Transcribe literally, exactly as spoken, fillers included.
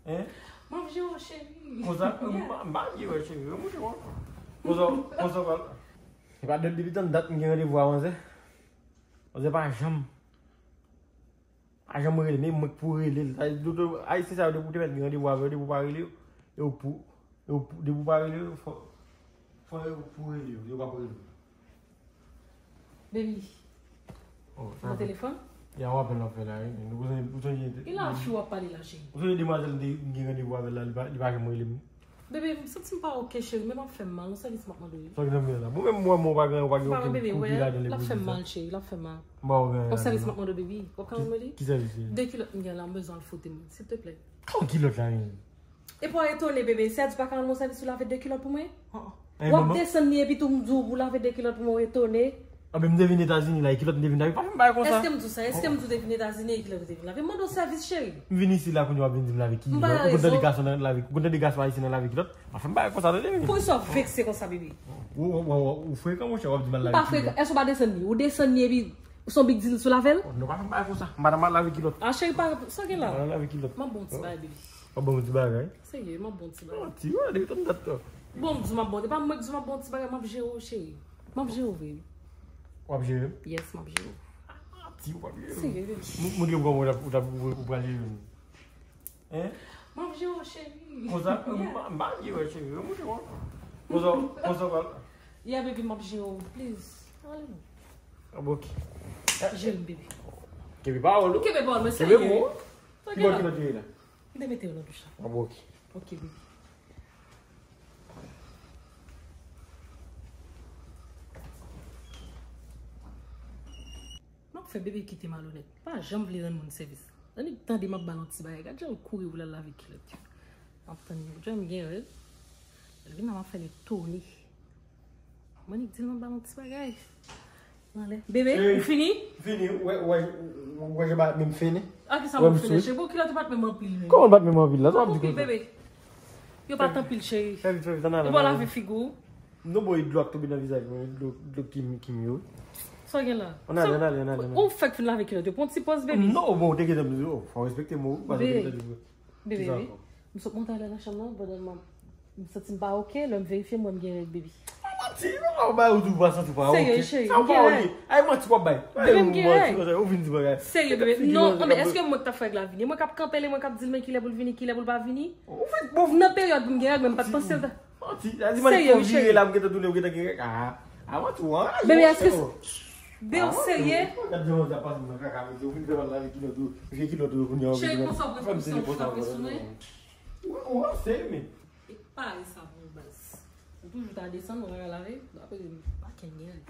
Hein? M ap jere w, cheri. Konsa, m pa, m pa jere w, cheri. Mwen, mwen. Konsa, konsa, konsa. E pa depi tann dat m gen randevou a manzè. Manzè pa janm. Pa janm rele, men mwen k pou rele l. Sa vle di, doktè, ayisyen sa yo, depi w te mèt gen randevou avè yo, depi w pa rele yo, e ou k pou, e ou k pou, depi w pa rele yo, fò, fò e ou k pou rele yo, yo p ap rele w. Baby. Oh, sa nan telefòn? Ya, w apèl w ap fè la, wi. Nou bezwen, nou bezwen. E la fi w ap pale la, cheri? Ou sonje demwazèl m te gen randevou avè l la, li pa, li pa janm rele m. Bebe, m santi m pa oke, cheri, men m ap fè m mal, yon sèvis m ap mande w. Sa ki nan men la? Bon, menm mwen, mwen, w pa gen, w pa gen okenn koki ladan legliz la. L ap fè m mal, cheri, l ap fè m mal. M pa wè yon sèvis m ap mande w, baby. W ap ka ban mwen li? Ki sèvis li? De kilòt m gen la, m bezwen al fwote m, silteplè. Ki kilòt la, menm? Epi w etone, bebe, sè a di w pa ka rann mwen sèvis pou lave de kilòt pou mwen? W ap desann li epi tou m di w pou lave de kilòt pou mwen, w etone. Anben, m te vin Etazini la, e kilòt m te vin lave, pa fè m bagay konsa. Èske m di w sa? Èske m di w te vin Etazini, e kilòt ou te vin lave? M mande w sèvis, cheri. M vin isit la kounye a, w ap vin di m lave kilòt. Ou konn tande gason nan lave, ou konn tande gason ayisyen nan lave kilòt? Pa fè m bagay konsa, tande, men. Poukisa w vekse konsa, bebe? Ou, ou, ou, ou frekan, monchè, w ap di m al lave kilòt. M pa frekan. Èske w pa desann li? Ou desann li epi ou se yon big deal sou lave l? Oh, non, pa fè m bagay konsa. Madanm al lave kilòt. A, cheri, pa, sa gen la? Madanm lave kilòt. M ap ba w yon ti bagay, bebe. W ap ban m yon ti bagay? Serye, m ap ba w yon ti bagay. Yon ti, w depi tann dat la. Bon, m di w m ap ba w, e pa mwen k di w m ap ba w yon ti bagay, m ap jere w, cheri. M ap jere w, bebe. W ap jere m? Yes, m ap jere w. Ah, ti, w ap jere m. Serye, bebe. Moun, moun gen pran mwen, w t ap, w t ap, w pral jere m. Hein? M ap jere w, cheri. Konsa, m pa, m pa jere w, cheri. Mwen, mwen. Konsa, konsa, konsa. Yeah, baby, m ap jere w, please. Ale. Ah, bon, ok. Jere m, bebe. Kenbe pawòl ou. Kenbe pawòl mwen, serye. Kenbe mo. Ki bò kilòt yo ye la? M te mete yo nan douch la. Ah, bon, ok. Ok, bebe. M ap fè bebe kite malonèt. Pa janm vle rann moun sèvis. Annik tande m ap ba l yon ti bagay. Gad jan l kouri pou l al lave kilòt yo. M ap tann li. Jan m gen règ. Lè vin la m ap fè l etone. M annik di l m ap ba l yon ti bagay. Anlè. Bebe, ou fini? Fini. Wè, wè, wè, jan bat menm fini. A ki sa m fini, cheri? Bon, kilòt ou pa t menm anpil, men. Kòman l pa t menm anpil la? Sa w ap di konsa? Bebe. Yo pa t anpil, cheri. Fè vit, fè vit, ann ale. Ou pa lave figi w. Non, bon, e dlo ap tonbe nan vizaj mwen, dlo, dlo kim, kim yo. Sa w gen la? Ann ale, ann ale, ann ale, ann ale. Ou fèk fin lave kilòt yo, pran ti pòz, baby. Non, bon, ou te gentan di, oh, fò w respekte mo, ou pa t gentan di. Bebe, wi. M sot monte ale nan chanm nan, pandan m, m santi m pa oke, lè m verifye, m wè m gen règ, baby. Pa manti, non, pa bay ou tou pa santi w pa oke. Serye, cheri, m gen règ. Sa w pa oke. Ay, manti w ap bay. Bebe, m gen règ. Ou vin di bagay. Serye, bebe. Non, men èske mwen k t ap fè règ la vini? Mwen k ap kanpe li, mwen k ap di l men kilè pou l vini, kilè pou l pa vini? Ou vin, bon. M nan peryòd pou m gen règ, men m pa t panse l ta. Manti. Serye, wi, cheri. La, m gentan tounen, ou gentan gen règ. Ah, ah, manti, w anraje. Bebe, èske Be, ou serye? Gad jan w ap pase nan kaka, mesye, ou vin fè mal lave kilòt ou, vye kilòt ou kounye a, ou vin fè mal. Cheri, konsa w prese, konsa w prese, men. Ou ranse, men. E pa e sa pou baz. Ou toujou ta desann, ou pa ka lave, apre, pa kenyen.